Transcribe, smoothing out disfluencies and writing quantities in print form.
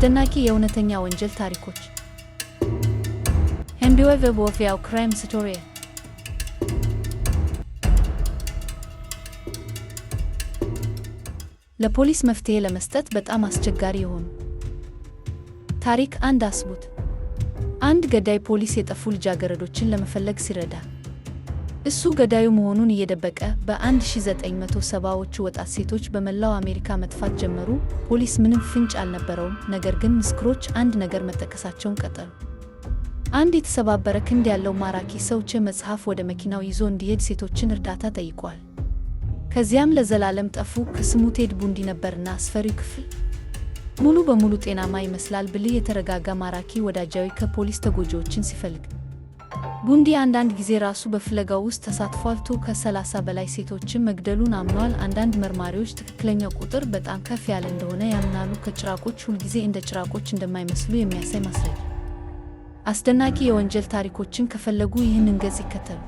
አስደናቂ የእውነተኛ ወንጀል ታሪኮች። Unbelievable crime story። ለፖሊስ መፍትሄ ለመስጠት በጣም አስቸጋሪ የሆኑ ታሪክ አንድ። አስቡት፣ አንድ ገዳይ ፖሊስ የጠፉ ልጃገረዶችን ለመፈለግ ሲረዳ፣ እሱ ገዳዩ መሆኑን እየደበቀ። በ1970ዎቹ ወጣት ሴቶች በመላው አሜሪካ መጥፋት ጀመሩ። ፖሊስ ምንም ፍንጭ አልነበረውም፣ ነገር ግን ምስክሮች አንድ ነገር መጠቀሳቸውን ቀጠሉ። አንድ የተሰባበረ ክንድ ያለው ማራኪ ሰው መጽሐፍ ወደ መኪናው ይዞ እንዲሄድ ሴቶችን እርዳታ ጠይቋል። ከዚያም ለዘላለም ጠፉ። ስሙ ቴድ ቡንዲ ነበርና አስፈሪው ክፍል ሙሉ በሙሉ ጤናማ ይመስላል። ብልህ፣ የተረጋጋ፣ ማራኪ፣ ወዳጃዊ ከፖሊስ ተጎጂዎችን ሲፈልግ። ቡንዲ አንዳንድ ጊዜ ራሱ በፍለጋው ውስጥ ተሳትፏል። ከ30 በላይ ሴቶችን መግደሉን አምኗል። አንዳንድ መርማሪዎች ትክክለኛው ቁጥር በጣም ከፍ ያለ እንደሆነ ያምናሉ። ከጭራቆች ሁልጊዜ እንደ ጭራቆች እንደማይመስሉ የሚያሳይ ማስረጃ። አስደናቂ የወንጀል ታሪኮችን ከፈለጉ ይህንን ገጽ ይከተሉ።